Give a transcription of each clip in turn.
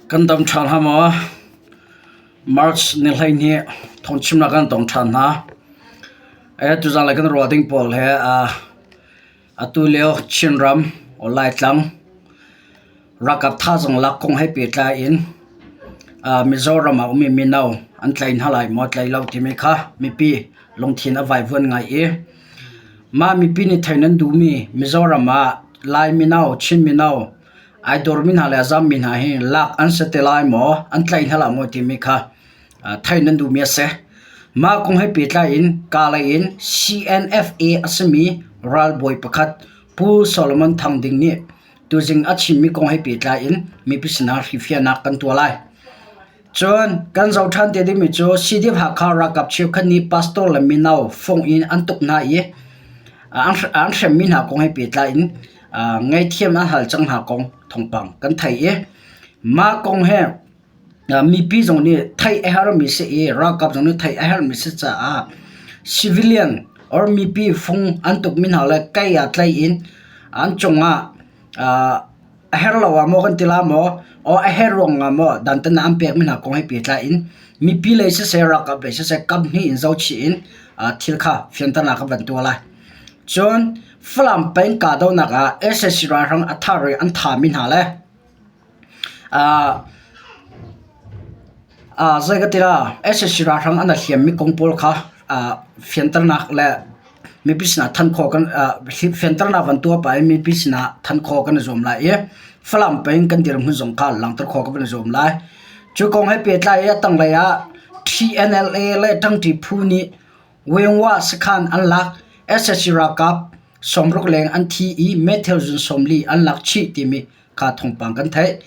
Kan dam ṭhan hnga maw? March ni 12 thawngchimnak kan tong ṭhan hna. Tuzaan lei kan ruah ding pawl he atu lio Chinram or Laitlang ralkap thazaang lak kong he pehtlai in Mizoram ah ummi mino an tlai hna lai maw tlai lo timi kha mipi lungthin a vaivuan ngai i mah mipi nih theih nan duhmi Mizoram ah Lai mino, Chin mino ai dawrmi hna le a zammi hna hi lak an si te lai maw, an tlaih hna lai maw timi kha theih nan duhmi a si. Mah kong he pehtlai in Kalay in CNFA a simi ralbawi pakhat Pu Solomon Thang Ding nih tuzing a chimmi kong he pehtlai in mipi sinah hrifiahnak kan tuah lai. Cun kan zoh ṭhan te dingmi cu CDF Hakha ralkap cheukhat nih pastor le mino fung in an tuk hna i an hremmi hna kong he pehtlai in ngaihthiam an hal cang hna kong thawngpang kan theih i mah kong he mipi zong nih theih a herhmi si i ralkap zong nih theih a herhmi si caah civilian or mipi fung an tukmi hna le kei ah tlaih in an cungah a herh lo ah maw kan ti la maw or a herh ruang ah maw dantatnak an pekmi hna kong he pehtlai in mipi lei siseh ralkap lei siseh kam hnih in zohchih in thil kha fianternak kan van tuah lai. Cun Falam peng kahdohnak ah sac ralhrang a thar i an thami hna le zei ka ti la sac ralhrang an i hliammi kong pawl kha fianternak le mipi sinah thanh khawh kan fianternak van tuah pah i mipi sinah thanh khawh kan i zuam lai i Falam peng kan dirhmun zong kha langhter khawh kan van i zuam lai. Cu kong he pehtlai i a tanglei ah TNLA le ṭangṭi phu nih Wengwa sakhan an lak. Sac ralkap 60 leng an thi i meithal zun 40 an lak chih timi kha thawngpang kan theih.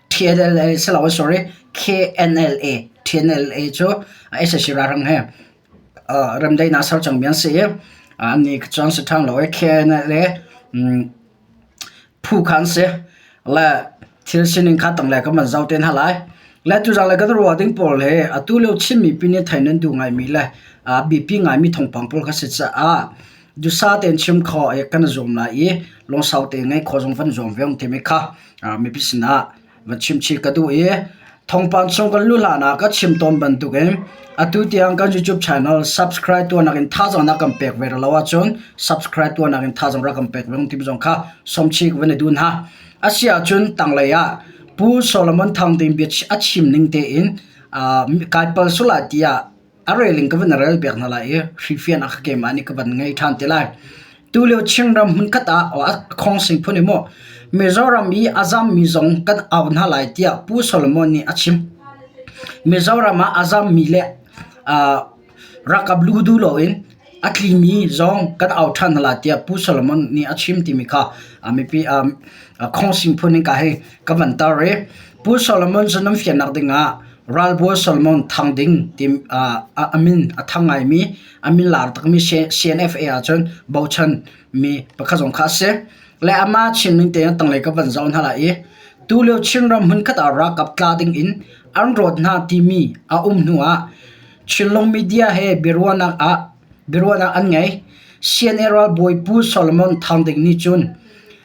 TNLA si lo sorry KNLA TNLA cu sac ralhrang he remdaihnak ser cangmi an si i annih cu an si ṭhan lo i KNLA phu kha an si. Le thil sining kha tanglei kan van zoh te hna lai. Le tuzaan le kan ruah ding pawl hi atu lio Chin mipi nih theih nan duh ngaimi le biapi ngaimi thawngpang pawl kha si caah duhsah tein chim khawh kan i zuam lai i lungsau tein ngeih khawh zong van zuam ve timi kha mipi sinah va chimchih ka duh i thawngpang chung kan luh hlan ah ka chim tawn bantukin atu tiang kan YouTube channel subscribe tuahnak in thazaang na kan pek ve lo ahcun subscribe tuahnak in thazaang rak kan pek ve timi zong kha sawmchih ka van i duh hna. A si ahcun tanglei ah Pu Solomon Thang Ding bia a chim ning tein kai pal sul ah tiah A reling ka van rel piak hna lai i hrifian a ka keimah nih ka van ngei ṭhan te lai. Tulio Chinram hmunkhat ah a khongsing phun i maw Mizoram i a zammi zong kan au hna lai tiah Pu Solomon nih a chim. Mizoram ah a zammi le ralkap lu duh loin a tlimi zong kan au ṭhan hna lai tiah Pu Solomon nih a chim timi kha mipi khongsing phun in ka hei ka van tar i Pu Solomon cu nan fiannak dingah Ralbawi Solomon Thang Ding ti a min a thang ngaimi a min lar takmi CNFA ahcun bochan mi pakhat zong kha a si. Le amah chim ning tein tanglei ka van zoh hna lai i tulio Chinram hmunkhat ah ralkap tla ding in an rawt hna timi a um hnu ah Chinlung media he biaruahnak ah biaruahnak an ngei. CNA ralbawi Pu Solomon Thang Ding nih cun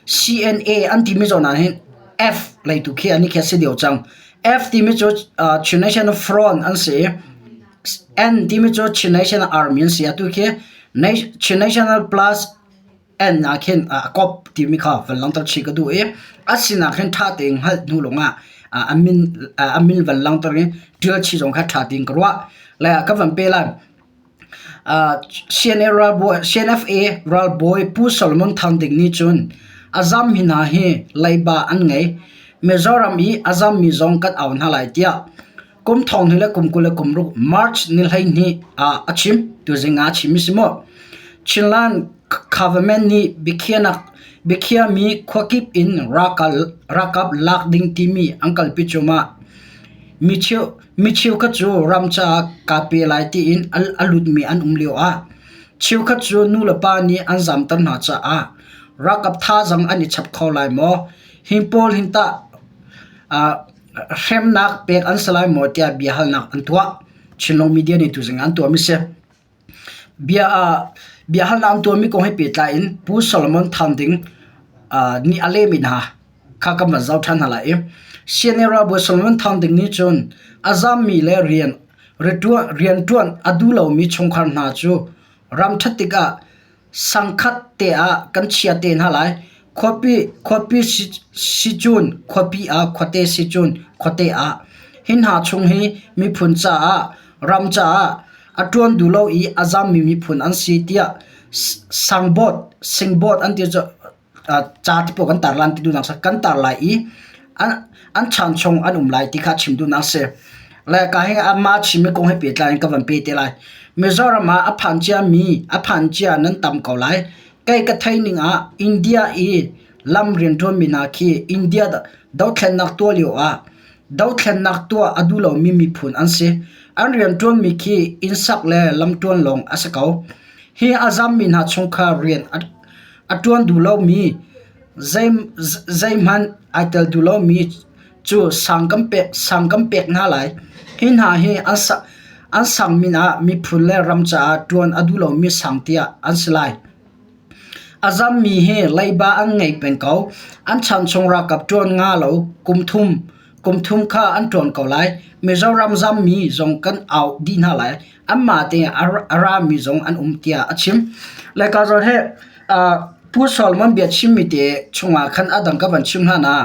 CNA an timi zawn ah hin F leitu khi an i khi a si deuh cang. F timi cu Chin National Front an si i N timi cu Chin National Army an si. Atu khi Chin National plus N ah khin a kop timi kha van langhter chih ka duh i a sinak hin ṭha tein hngalh hnu lawngah a min a min van langhter i ṭial chih zong kha ṭha tein ka ruah. Le ka van pe lai. CNFA ralbawi Pu Solomon Thang Ding nih cun a zammi hna hi leiba an ngei. Mizoram i a zammi zong kan au hna lai tiah kum thong hnih le kum 26 March ni 12 ah a chim. Tuzing ah a chim i si maw? Chinland government nih biakhiahmi khuakip in ralkap lak ding timi an kalpi cuahmah. Mi cheukhat cu ram caah kaa pe lai tiin a lutmi an um lioah cheukhat cu nulepa nih an zamter hna caah ralkap thazaang an i chap kho lai maw? Hi pawl hin tah hremnak pek an si lai maw tiah biahalnak an tuah. Chinlung media nih tuzing ah an tuahmi si. Biahalnak an tuahmi kong he pehtlai in Pu Solomon Thang Ding nih a lehmi hna kha kan van zoh ṭhan hna lai i. CNA ralbawi Solomon Thang Ding nih cun a zammi le rian rianṭuan a duh lomi chungkhar hna cu ram ṭhat tikah Sangkhat te ah kan chia te hna lai. Khuapi, khuapi sicun khuapi ah, khuate sicun khuate ah. Hi hna chung hi miphun caah, ram caah a ṭuan duh lo i a zammi miphun an si tiah sangbawt, singbawt an ti cu ca te pawl kan tar lan ti duhnak kan tar lai i an chan chung an um lai ti kha chim duhnak a si. Le ka hi amah chimmi kong he pehtlai in ka van pe te lai. Mizoram ah a phan ciami a phan cia nan tam ko lai. Kei ka theih ning ah India i lam rianṭuanmi hna khi India dothlennak tuah lio ah dothlennak tuah a duh lomi miphun an si. An rianṭuanmi khi innsak le lamṭuan lawng a si ko. Hi a zammi hna chungkhar rian a ṭuan duh lomi, zeihmanh ai tel duh lomi cu sang kan pek hna lai. Hi hna hi an sang min ah miphun le ram caah ṭuan a duh lomi sang tiah an si lai. A zammi hi leiba an ngei peng ko. An chan chung ralkap ṭuan nga lo kum thum kum thum kha an ṭuan ko lai. Mizoram zammi zong kan auh dih hna lai. Anmah te a rami zong an um tiah a chim. Laica zawn hi Pu Solomon bia chimmi te chungah khan a dang ka van chim hlan ah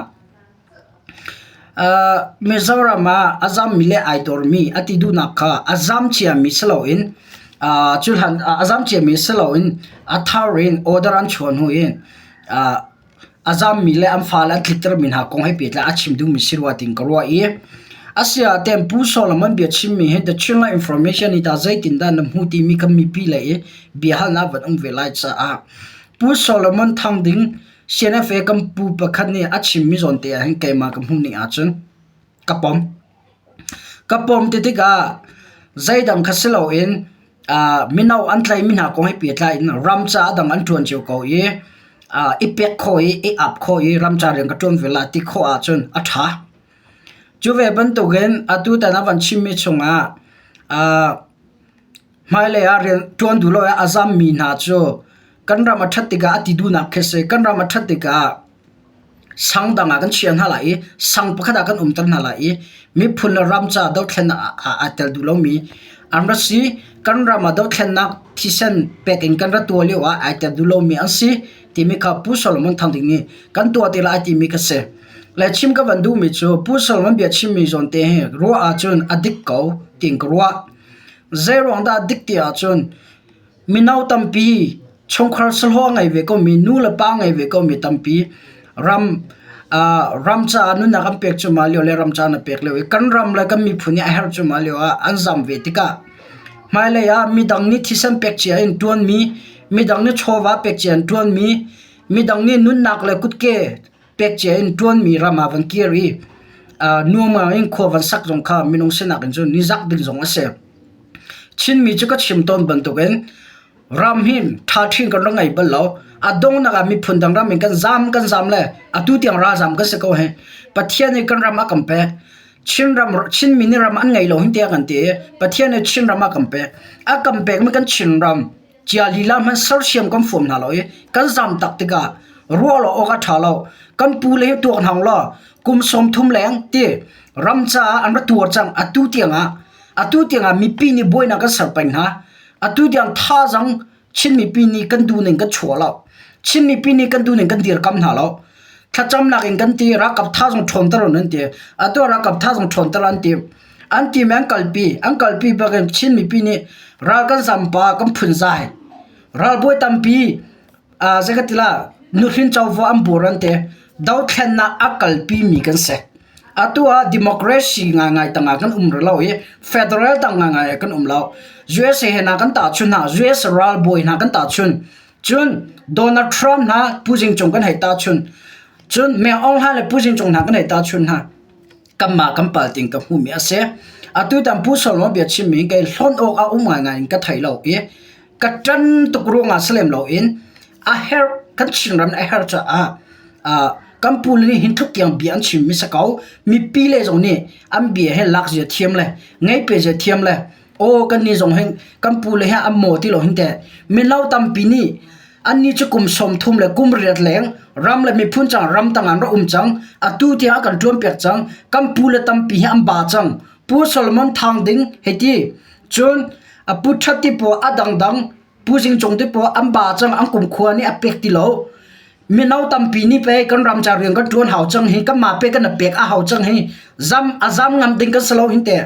Mizoram ah a zammi le ai dormi a ti duhnak kha a zam ciami si loin cuhlan a zam ciami si loin a thar in order an chuah hnu in a zammi le an fale an tliktermi hna kong he pehtlai a chim duhmi si rua tiin ka ruah i a si ah ten Pu Solomon bia chimmi hi The Chinland Information hi tah zeitindah na hmuh timi kan mipi lei i biahalnak van um ve lai caah Pu Solomon Thang Ding CNFA kan pu pakhat nih a chimmi zawn te ah hin keimah ka hmuh ning ahcun ka pom. Ka pom ti tikah zeidang kha si loin mino an tlaihmi hna kong he pehtlai in ram ca dang an ṭuan cio ko i i pek khawh i i ap khawh i ram ca rian ka ṭuan ve lai ti khawh ahcun a ṭha. Cu ve bantukin atutan a van chimmi chungah hmailei ah rian ṭuan duh lo i a zammi hna cu kan ram a ṭhat tikah a ti duhnak khi a si. Kan ram a ṭhat tikah sang dang ah kan chiah hna lai i sang pakhat ah kan umter hna lai i miphun le ram ca dothlennak ah aa tel duh lomi an ra si. Kan ram ah dothlennak thisen pek in kan ra tuah lio ah ai tel duh lomi an si timi kha Pu Solomon Thang Ding nih kan tuah te lai timi kha si. Le chim ka van duhmi cu Pu Solomon bia chimmi zawn te hi ruah ahcun a dik ko tiin ka ruah. Zeiruang dah dik ti ahcun Mino tampi, chungkhar sahlawh a ngei ve komi, nu le pa ngei ve komi tampi ram ram caah nunnak an pek cuahmah lio le ram ca an pek lio i kan ram le kan miphun nih a herh cuahmah lio ah an zam ve tikah hmailei ah midang nih thisen pek cia in ṭuanmi, midang nih chawva pek cia in ṭuanmi, midang nih nunnak le kutke pek cia in ṭuanmi ram ah van kir i nuam in khua van sak zong kha minung sinak in cun nizak ding zong a si. Chinmi cu ka chim tawn bantukin ram hi ṭha ṭhin kan rak ngei bal lo. A donghnak ah miphun dang ram in kan zaam kan zaam le atu tiang ralzaam kan si ko hi. Pathian nih kan ram a kan pek. Chinram Chinmi nih ram an ngei lo hin tiah kan ti i Pathian nih Chinram a kan pek. A kan pekmi kan Chinram cia lila hmanh sersiam kan fuam hna lo i kan zaam tak tikah ruah lo awk a ṭha lo. Kan pu le hi tuak hna u law kum 30 leng ti ram caah an ra tuar cang atu tiangah Atu tiangah mipi nih buainak kan ser peng hna. Atu tiang thazaang Chin mipi nih kan duhning kan chuah lo. Chin mipi nih kan duhning kan dirkam hna lo. Thlacamnak in kan ti, ralkap thazaang ṭhawnter an ti. Atu ah ralkap thazaang ṭhawnter an ti. An ti mi an kalpi. An kalpi bakin Chin mipi nih ral kan zampa, kan phunzai. Ralbawi tampi zei ka ti la nuhrin covo an bur an ti. Dothlennak a kalpi mi kan si. Atu ah democracy ngaingai tangah kan um rih lo i federal tang ngaingai ah kan um lo. USA he hna kan tahchun hna, US ralbawi hna kan tahchun. Cun Donald Trump hna Pu Jing Cung kan hei tahchun. Cun Meng Aung Hlaing le Pu Jing Cung hna kan hei tahchun hna. Kanmah kan pal ting ka hmuhmi a si. Atu tan Pu Solomon bia chimmi kei hlonh awk a um ngaingai in ka thei lo i ka ṭan tuk ruangah si lem loin a herh kan Chinram a herh caah kan pu le nih hin tluk tiang bia an chimmi si ko. Mipi le zong nih an bia hi lak zia thiam le ngaih pe zia thiam le aw kan nih zong hin kan pu le hi an maw ti lo hin teh mino tampi nih. Annih cu kum 30 le kum riat leng ram le miphun cang ram tang an rak um cang. Atu tiang a kan ṭuanpiak cang. Kan pu le tampi hi an ba cang. Pu Solomon Thang Ding hei ti. Cun a pu Ṭhat ti pawl a dangdang Pu Zing Cung ti pawl an ba cang an kumkhua nih a pek ti lo. Mino tampi nih pei kan ram ca rian kan ṭuan hau cang hi kanmah pe kan pek a hau cang hi zam a zam ngam ding kan si lo hin teh.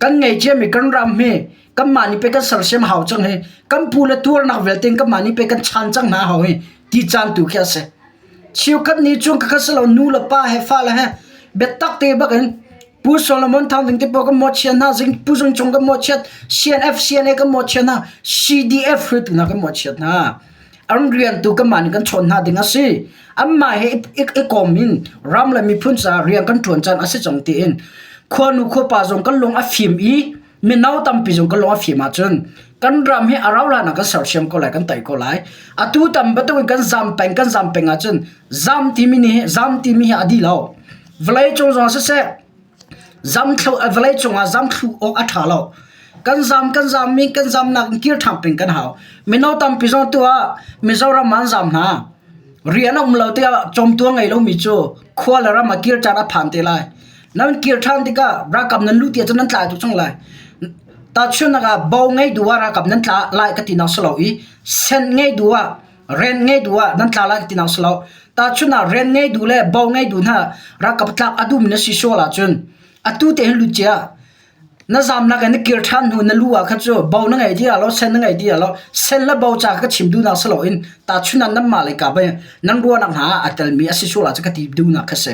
Kan ngei ciami kan ram hi kanmah nih pei kan sersiam hau cang hi kan pu le tuarnak vialte in kanmah nih pei kan chan cang hna hau hi ti caan tu khi a si. Cheukhat nih cun ka si lo nu le pa he fale he biatak te bak in Pu Solomon Thang Ding te pawl kan mawhchiat hna, Zing Pu Zung Cung kan mawhchiat, CNF CNA kan mawhchiat hna, CDF hruaitu hna kan mawhchiat hna. An rian tu kanmah nih kan chawn hna ding a si. Anmah he i, i kawm in ram le miphun caah rian kan ṭuan caan a si cang tiin khuanu khuapa zong kan lung a fim i mino tampi zong kan lung a fim ahcun kan ram hi a rau hlan ah kan sersiam ko lai kan tei ko lai. Atu tam bantuk in kan zam peng kan zam peng ahcun zam timi nih zam timi hi a dih lo. Vawlei cung zong siseh Zamthlo vawlei cungah zamthlu awk a ṭha lo. Kan zam kan zam i kan zamnak in kir ṭhan peng kan hau. Mino tampi zong tu ah Mizoram ah an zam hna. Rian a um lo tikah cawmtu a ngei lomi cu khua le ram ah kir caan a phan te lai. Nan kir ṭhan tikah ralkap nan luh ti ahcun nan tlai tuk cang lai. Tahchunhnak ah bo ngei duh ah ralkap nan tla lai ka tinak si lo i sen ngei duh ah Rian ngei duh ah nan tla lai ka ti nak si lo. Tahchun ah rian ngei duh le bo ngei duh hna ralkap tlak a duhmi na si sual ahcun atu te hin lut cia. Na zamnak in na kir ṭhan hnu na lu ah kha cu bo na ngei ti ah lo sen na ngei ti ah lo sen le bo ca ka chim duhnak si loin tahchun ah nanmah lei kap in nan ruahnak hna ah a telmi a si sual ahcun ka ti duhnak kha si.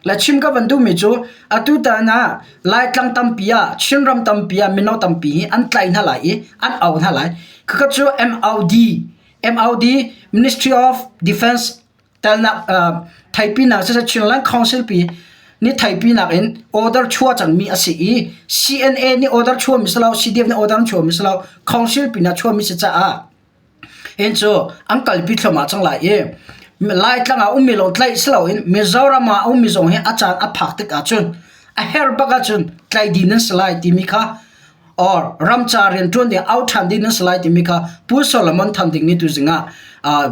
Le chim ka van duhmi cu atu tan ah Laitlang tampi ah Chinram tampi ah mino tampi hi an tlaih hna lai i an au hna lai. Khakha cu MOD MOD Ministry of Defence telnak theipinak siseh Chinland Council pi nih theipinak in order chuah cangmi a si i CNA nih order chuahmi si lo CDF nih order an chuahmi si lo Council pi nih a chuahmi si caah hin cu an kalpi thluahmah cang lai i Laitlang ah ummi lawng tlaih si loin Mizoram ah a ummi zong hi a caan a phak tik ahcun a herh bak ahcun tlaih dih nan si lai timi kha or ramca rianṭuan ding au ṭhan ding nan si lai timi kha Pu Solomon Than Ding nih tuzing ah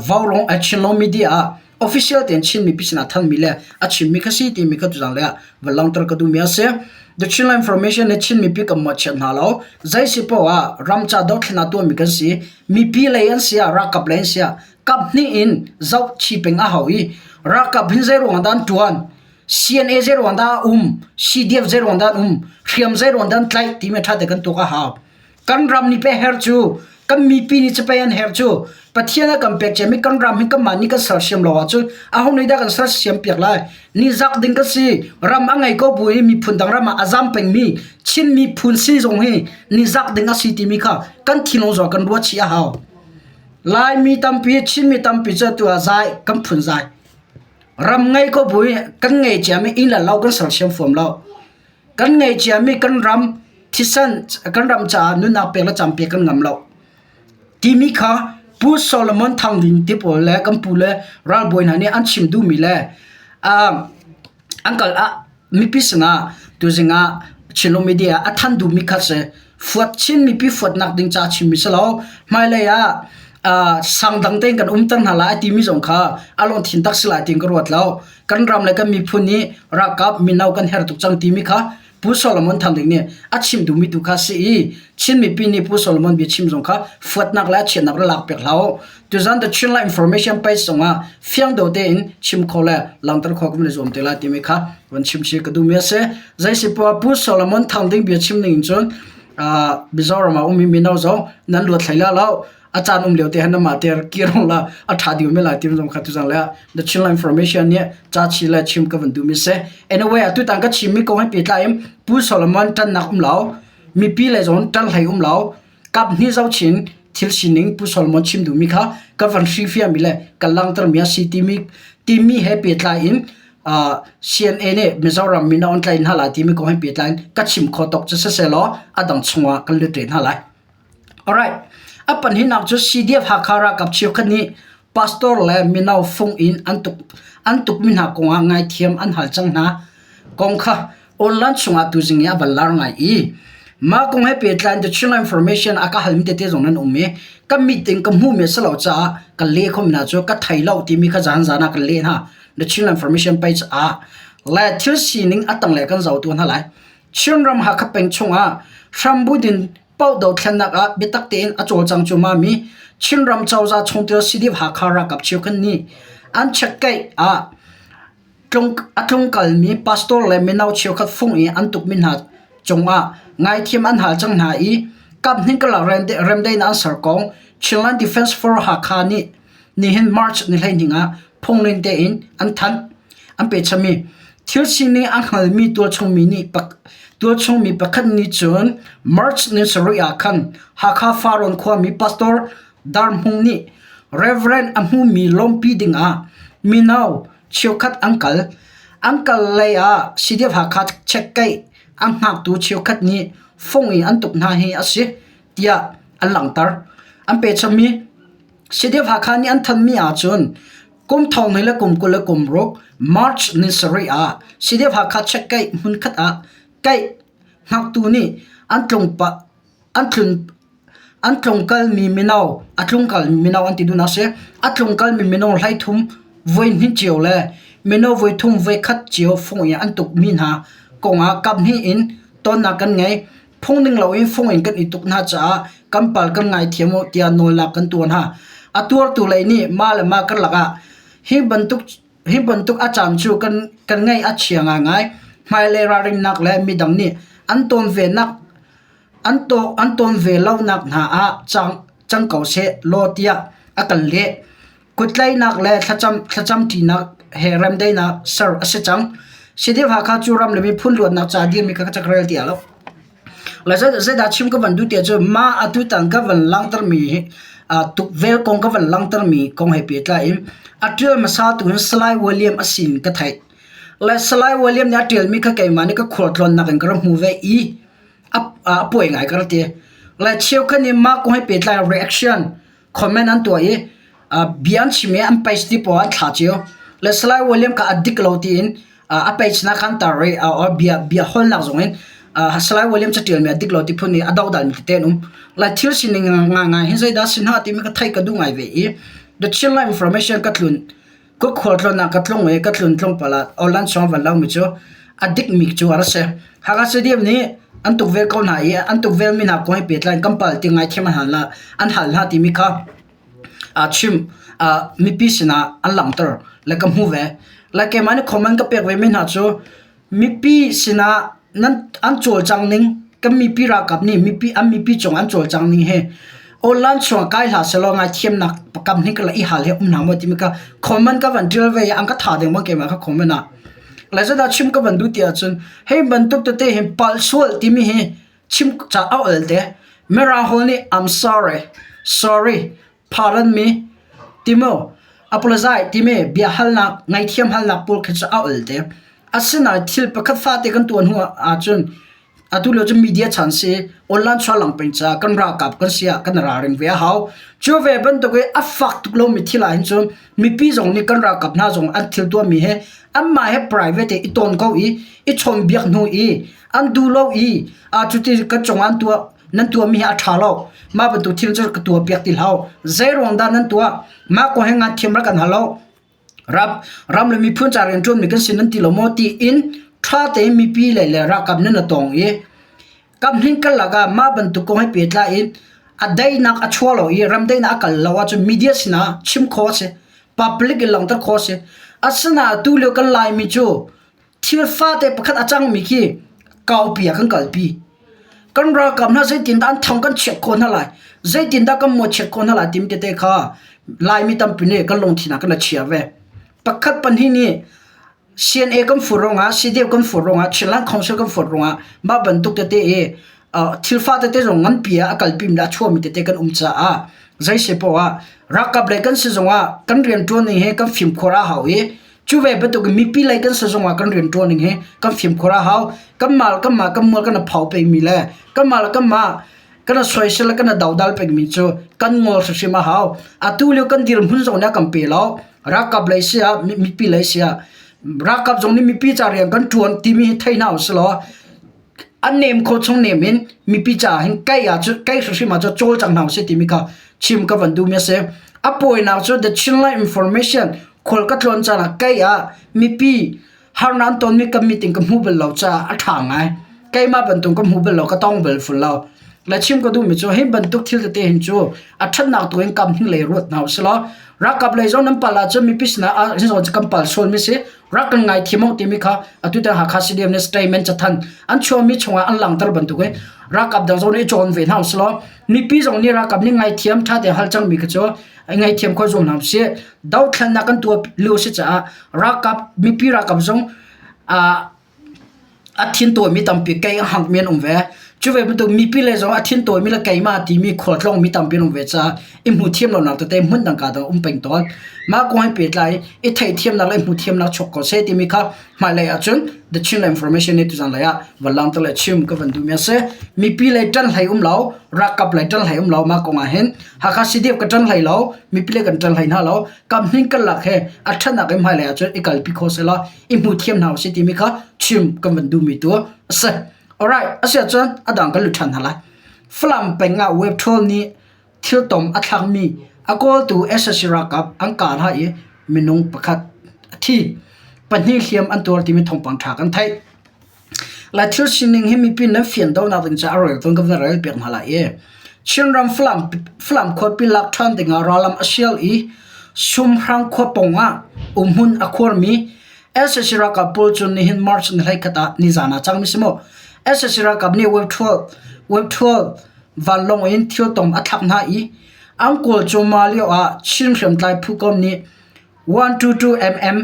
Vaurawng Chinlong media ah official tein Chin mipi sinah thanmi le a chimmi kha si timi kha tuzang le ah va langhter ka duhmi a si. The Chinland Information nih Chin mipi kan mawhchiat hna lo. Zei si paoh ah ramca dothlennak tuahmi kan si. Mipi lei an si ah ralkap lei an si ah kap hnih in zoh chi peng a hau i ralkap hin zei ruang dah an ṭuan CNA zei ruang dah a um, CDF zei ruang dah an um, hriam zei ruang dah an tlaih timi ṭha te kan tuak a hau. Kan ram nih pei her cu, kan mipi nih cu pei an her cu. Pathian a kan pek ciami kan ram hi kanmah nih kan sersiam lo ahcun aho nih dah kan sersiam piak lai? Nizak ding kan si. Ram a ngei ko bu i miphun dang ram ah a zam pengmi Chin miphun si zong hi nizak ding a si timi kha kan thinlung zong kan ruat chih a hau. Laimi tampi, Chinmi tampi cu atu ah zai kan phun zai. Ram ngei ko bu i kan ngei ciami inn le lo kan sersiam fawn lo. Kan ngei ciami kan ram thisen kan ram caah nunnak pek le cam pek kan ngam lo. Timi kha Pu Solomon Thang Ding te pawl le kan pu le ralbawi hna nih an chim duhmi le an kal ah mipi sinah tuzing ah Chinlung media a than duhmi kha si. Fuat Chin mipi fuatnak ding ca chimmi si lo. Hmailei ah uh, sang dang tein kan umter hna lai timi zong kha a lungthin tak si lai tiin ka ruat lo. Kan ram le kan miphun nih ralkap mino kan herh tuk cang timi kha Pu Solomon Thang Ding nih a chim duhmi tu kha si i Chin mipi nih Pu Solomon bia chim zong kha fuatnak le a chiatnak le lak pek hlah u. Tuzan the Chinland Information page zongah fiang do tein chim kho le langhter kho kan i zuam te lai timi kha van chim chih ka duhmi a si. Zeisipoah Pu Solomon Thang Ding bia chim ning in cun uh, Mizoram ah ummi mino zong nan luat hlei la lo. A caan um lio te han mah ter kirong la a tha diu me lai tim zong kha tuzang le the Chinland Information nih ca chi le chim ka van duhmi si. Anyway, atu tang ka chimmi kong he pehtlai in Pu Solomon ṭannak um lo, mipi le zong ṭan hlei um lo, kap hnih zochin thil sining Pu Solomon chim duhmi kha ka van hrifiami le ka langhtermi a si timi timi he pehtlai in uh, CNA nih Mizoram mino an tlaih hna lai timi kong he pehtlai in ka chim kho tok cu siselaw a dang chungah kan lut te hna lai. Alright. A pahnihnak cu CDF Hakha ralkap cheukhat nih pastor le mino fung in an tuk an tukmi hna kongah ngaithiam an hal cang hna kong kha online chungah tuzing i a van lar ngai i. Mah kong he pehtlai in The Chinland Information a ka halmi tete zong nan um i ka mit in ka hmuhmi a si lo caah ka leh khomi hna cu ka thei lo timi kha zanzan ah ka leh hna. The Chinland Information page ah le thil sining a tanglei kan zoh tuah hna lai. Chinram Hakha peng chungah hrambudin paoh dothlennak ah biatak tein a cawlcang cuahmahmi Chinram cozah chungtel CDF Hakha ralkap cheukhat nih an checkkeih ah a tlungkalmi pastor le mino cheukhat fung i an tukmi hna cungah ngaithiam an hal cang hna i kaphnih karlak remdaihnak an ser kong Chinland Defense Force Hakha nih nihin March ni 12 ah phungning tein an thanh. An pechami thil sining a hngalmi tualchungmi nih tualchungmi pakhat nih cun March ni sarih ah khan Hakha Farrawn khuami Pastor Dar Hmung nih Reverend a hmumi lawmpi dingah mino cheukhat an kal. An kal lei ah CDF Hakha checkkeih a hngaktu cheukhat nih fung in an tuk hna hi a si tiah an langhter. An pechami CDF Hakha nih an thanhmi ahcun kum thong hnih le kum 26 March ni sarih ah CDF Hakha checkkeih hmunkhat ah keih hngaktu nih an tlung pah an tlun An tlungkalmi mino, a tlungkalmi mino an ti duhnak a si. A tlungkalmi mino hleithum voihnih cio le mino voithum voikhat cio fung i an tukmi hna kongah kaphnih in tonnak kan ngei. Phungning loin fung in kan i tuk hna caah kan pal kan ngaithiam u tiah nawlnak kan tuah hna. A tuartu lei nih mah le mah karlak ah hi bantuk hi bantuk a caan cu kan kan ngaih a chia ngaingai. Hmailei ralrinnak le midang nih an tawn venak An tawn ve lonak hna ah cang ko seh law tiah a kan leh. Kuttlaihnak le thlacamṭinak he remdaihnak ser a si cang. CDF Hakha cu ram le miphun luatnak ca dirmi kha ka rel ti lo. Le zeidah chim ka van duh tiah cu mah atutan ka van langhtermi hi tukvel kong ka van langhtermi kong he pehtlai in a ṭial hmasa tu hin Salai William a sin ka theih. Le Salai William nih a ṭialmi kha keimah nih ka khualtlawnnak in ka rak hmu ve i a puai ngai ka rak ti. Le cheukhat nih mah kong he pehtlai reaction comment an tuah i bia an chim i an page ti pawl an thlah cio. Le Salai William kha a dik lo tiin a page na khan tar i or bia bia holnak zong in Salai William catialmi a dik lo ti phun i a dodalmi tete an um. Le thil sining ngaingai hi zeidah si hna timi ka theih ka duh ngai ve i the Chinland information ka tlun Ka khualtlawn ah ka tlung i ka tlun tlawmpal ah awlan chung a van lomi cu a dikmi cu a rak si. Hakha Stadium nih an tukvel ko hna i an tukvelmi hna kong he pehtlai in kan pal ti ngaithiam an hal hna, an hal hna timi kha chim mipi sinah an langhter le ka hmu ve. Le keimah nih comment ka pek vemi hna cu Mipi sinah nan an cawlcang ning kan mipi ralkap nih mipi an mipi cung an cawlcang ning hi online chungah kai hlah sehlaw ngaithiamnak kam hnik le i hal hi um hna maw timi kha comment ka van ṭial ve i an ka tha ding maw keimah kha comment ah. Le zeidah chim ka van duh ti ahcun hi bantuk tete hi palh sual timi hi chim ca a ol te. Mirang hawl nih I'm sorry, sorry, pardon me timu apologize timi biahalnak ngaihthiam halnak pawl khi cu a ol te. Asinain thil pakhat fate kan tuah hnu ahcun atu lio cu media chan si online chuahlang peng caah kan ralkap kan si ah kan ralring ve a hau. Cu ve bantuk i a fak tuk lomi thil ah hin cun mipi zong nih kan ralkap hna zong an thil tuahmi he anmah he private i tawn ko i i chawnbiak hnu i an duh lo i a cuti kan cungah an tuah nan tuahmi hi a ṭha lo mah bantuk thil cu ka tuah piak ti hlah zei ruang dah nan tuah mah kong he ngaithiam rak kan hal lo ram ram le miphun ca rian ṭuanmi kan si nan ti lo maw tiin ṭha tein mipi le le ralkap nan a tong i kamhning karlak ah mah bantuk kong he pehtlai in a daihnak a chuah lo i ram daihnak a kal lo ahcun media sinah chim khawh a si public in langhter khawh a si asinain atu lio kan Laimi cu Thil fate pakhat a cangmi khi kaupi ah kan kalpi. Kan ralkap hna zeitindah an thang kan chiat khawh hna lai, zeitindah kan mawhchiat khawh hna lai timi tete kha Laimi tampi nih kan lungthin ah kan i chia ve. Pakhat pahnih nih CNA kan fur ruangah, CDF kan fur ruangah, Chinland Council kan fur ruangah mah bantuk tete i thil fa tete zong nganpi ah a kalpimi le a chuahmi tete kan um caah zei si poah ah ralkap lei kan si zongah kan rianṭuan ning hi kan fimkhur a hau i Cu ve bantuk in mipi lei kan si zongah kan rianṭuan ning hi kan fimkhur a hau. Kanmah le kanmah kan mual kan i phau pengmi le kanmah le kanmah kan i soisel le kan i dodal pengmi cu kan ngol hrimhrim a hau. Atu lio kan dirhmun zong nih a kan pe lo. Ralkap lei si ah, mipi lei si ah, ralkap zong nih mipi ca rian kan ṭuan timi hi thei hna usih law. A nem khawh chung nem in mipi caah hin kai ah cun kai hrimhrim ah cun cawl cang hna usih timi kha chim ka van duhmi a si. A pawinak cu The Chinland Information khual ka tlawn caan ah kai ah mipi harnak an tonmi ka mit in ka hmu bal lo caah a ṭha ngai. Keimah bantuk ka hmu bal lo, ka tong bal ful lo. Le chim ka duhmi cu hi bantuk thil tete hin cu a ṭhatnak tu in kam hning lei ruat hna usih law ralkap lei zong nan pal ahcun mipi sinah ah hi zawn cu kan pal sualmi si rak kan ngaithiam awk timi kha atu tan Hakha CDF nih statement cathanh an chuahmi chungah an langhter bantuk in ralkap dang zong nih i cawn ve hna usih law mipi zong nih ralkap nih ngaithiam ṭha tein hal cangmi kha cu ngaithiam kho zuam hna usih. Dothlennak kan tuah lio si caah ralkap mipi ralkap zong a thin tawimi tampi kei a hangmi an um ve. Cu ve bantuk mipi lei zong a thin tawimi le keimah timi khualtlawngmi tampi an um ve caah i hmu thiam lonak tete hmun dang ka dang um peng tawn. Mah kong he pehtlai i theihthiamnak le i hmuhthiamnak chuak ko seh timi kha hmailei ahcun The Chin Information nih tuzan lei ah van langhter le chim ka van duhmi a si. Mipi lei ṭan hlei um lo, ralkap lei ṭan hlei um lo mah kong ah hin Hakha CDF ka ṭan hlei lo, mipi lei kan ṭan hlei hna lo. Kam hning kan lak he a ṭhatnak in hmailei ahcun i kalpi kho seh law i hmu thiam hna usih timi kha chim kan van duhmi tu a si. Alright, a si ahcun a dang kan lut ṭhan hna lai. Falam peng ah web troll nih thiltom a thlakmi a kawltu sac ralkap an kah hna i minung pakhat a thi. Pahnih hliam an tuar timi thawngpang ṭha kan theih. Lai thil sining hi mipi nan fian donak ding caah a rel tawn ka van rel piak hna lai i Chinram Falam, Falam khuapi lak ṭhan dingah rallam a sial i Sumhrang khua pawng ah umhmun a khuarmi sac ralkap pawl cu nihin March ni 21 ah nizan ah cangmi si mu. Sac ralkap nih Wave 12, Wave 12 vanlawng in thiltom a thlak hna i an kawl cuahmah lio ah Chin hriamtlai phu kom nih 122 mm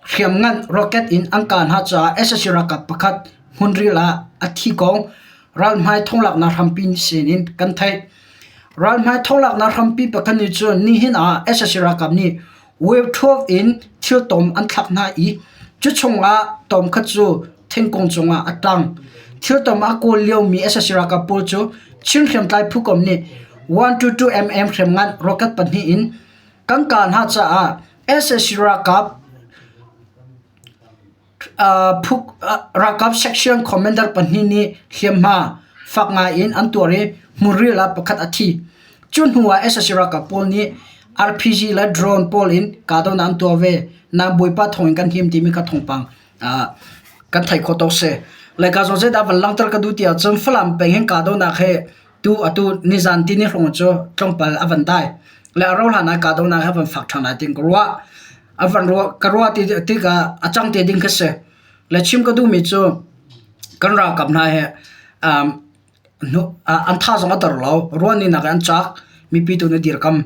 hriamngan rocket in an kah hna caah sac ralkap pakhat hmunril ah a thi kong ralhmai thonglaknak hrampi sinin kan theih. Ralhmai thonglaknak hrampi pakhat nih cun nihin ah sac ralkap nih wave 12 in thiltom an thlak hna i cu chungah tom khat cu thingkung cungah a tang. Thiltom a kawl liomi sac ralkap pawl cu Chin hriamtlai phukom nih 122 mm hriamngan rocket pahnih in kan kah hna caah sac ralkap ralkap section commander pahnih nih hliamhma fak ngai in an tuar i hmunril ah pakhat a thi. Cu hnu ah sac ralkap pawl nih RPG le drone pawl in kahdohnak an tuah ve. Nain Bawipa thawng in kan him timi kha thawngpang kan theih khawh tawk si. Laica zong zeidah van langhter ka duh ti ahcun Falam peng hin kahdohnak hi tu atu nizan tini hrawng cu tlawmpal a van dai. Le a rauh hlan ah kahdohnak hi a van fak ṭhan lai tiin ka ruah. A van ruah ka ruah ti tikah a cang te ding kha si. Le chim ka duhmi cu kan ralkap hna hi an tha zong a dor lo. Ruahni nak in an cak. Mipi tu nih dirkam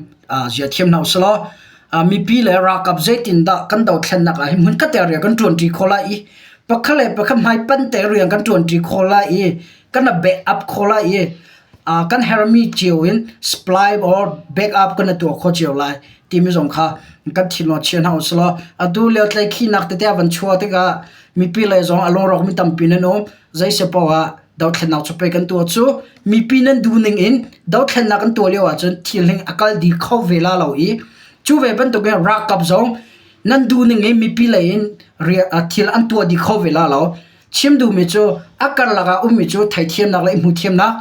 zia thiam hna usih law mipi le ralkap zeitindah kan dothlennak ah hin hmunkhat te rian kan ṭuanṭi khawh lai i pakhat le pakhat hmaipanh te rian kan ṭuanṭi khawh lai i kan i back up khawh lai i kan herhmi cio in supply or back up kan i tuah khawh cio lai timi zong kha kan thinlung ah chia hna usih law atu lio tlaihkhihnak tete a van chuah tikah mipi lei zong a lungrawkmi tampi nan um. Zei si paoh ah dothlennak cu pei kan tuah cu mipi nan duh ning in dothlennak kan tuah lio ahcun thil hling a kal dih kho ve la lo i cu ve bantukin ralkap zong nan duh ning in mipi lei in thil an tuah dih kho ve la lo. Chim duhmi cu a karlak ah ummi cu theithiamnak le i hmuhthiamnak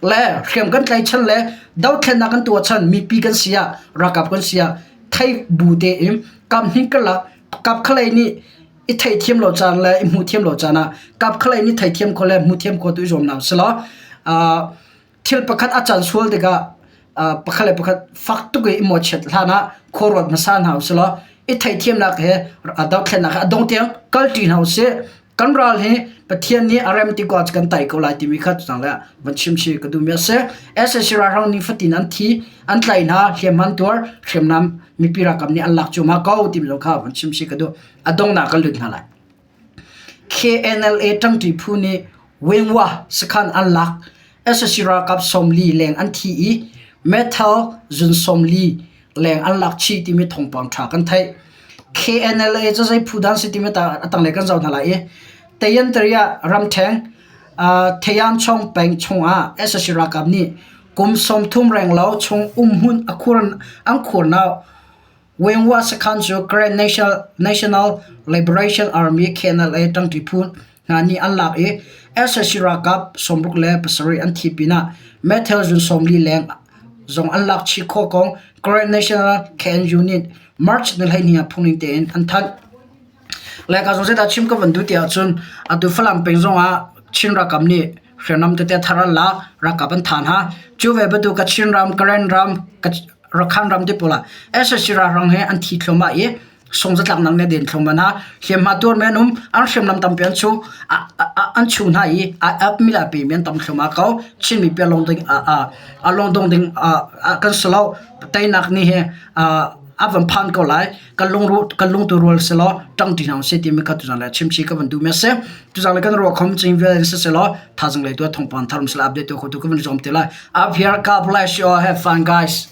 le hriam kan tlaichan le dothlennak kan tuah chan mipi kan si ah ralkap kan si ah thei bu tein kap hnih karlak kap khalei nih i theihthiam lo caan le i hmuhthiam lo caan ah kap khalei nih theithiam kho le hmuhthiam kho tu i zuam hna usih law thil pakhat a can sual tikah pakhat le pakhat fak tuk i mawhchiat hlan ah khua ruat hmasa hna usih law i theihthiamnak he dothlennak he a dong tiang kalṭi hna usih. Kan ral hi Pathian nih a rem ti ko ah kan tai ko lai timi kha tutan le van chim chih ka duhmi a si. Sac ralhrang nifatin an thi, an tlaih hna, hliamhma an tuar, hriamnam mipi ralkap nih an lak cuahmah ko timi zong kha van chim chih ka duh. A donghnak kan lut hna lai. KNLA ṭangṭi phu nih Wengwa sakhan an lak. Sac ralkap 40 leng an thi i meithal zun 40 leng an lak chih timi thawngpang ṭha kan theih. KNLA cu zei phu dan si timi a tanglei kan zoh hna lai i Tayantariah ramṭheng Thayanchong peng chungah sac ralkap nih kum 30 renglo chung umhmun a khur an khurnak Wengwa sakhan cu Karen National Liberation Army KNLA ṭangṭi phu hna nih an lak i Sac ralkap 67 an thi pinah meithal zun 40 leng zong an lak chih khawh kong Karen National KNU nih March ni 12 ah phungning tein an thanh. Laica zong zeidah chim ka van duh ti ahcun atu Falam peng zongah Chin ralkap nih hriamnam tete thar an lak, ralkap an tha hna. Cu ve bantuk Kachin ram, Karen ram, Rakhine ram te pawl ah sac ralhrang he an thi thluahmah i sungzatlaknak nih a den thluahmah hna. Hliamhma tuarmi an um, an hriamnam tampi an chuh, an chuh hna i a mil a pemi an tam thluahmah ko. Chin mipi a lung ding a lungdong ding kan si lo. Teinak ni hi a van phan ko lai. Kan lungruh kan lungtu rual selaw ṭangṭi hna usih timi kha tuzaan le chimchih ka van duhmi a si. Tuzaan le kan ruah khom cing vial in siselaw thazang lei tu thawngpang thar um sila update tu khotu ka van zuam te lai. Up here, God bless you all. Have fun guys.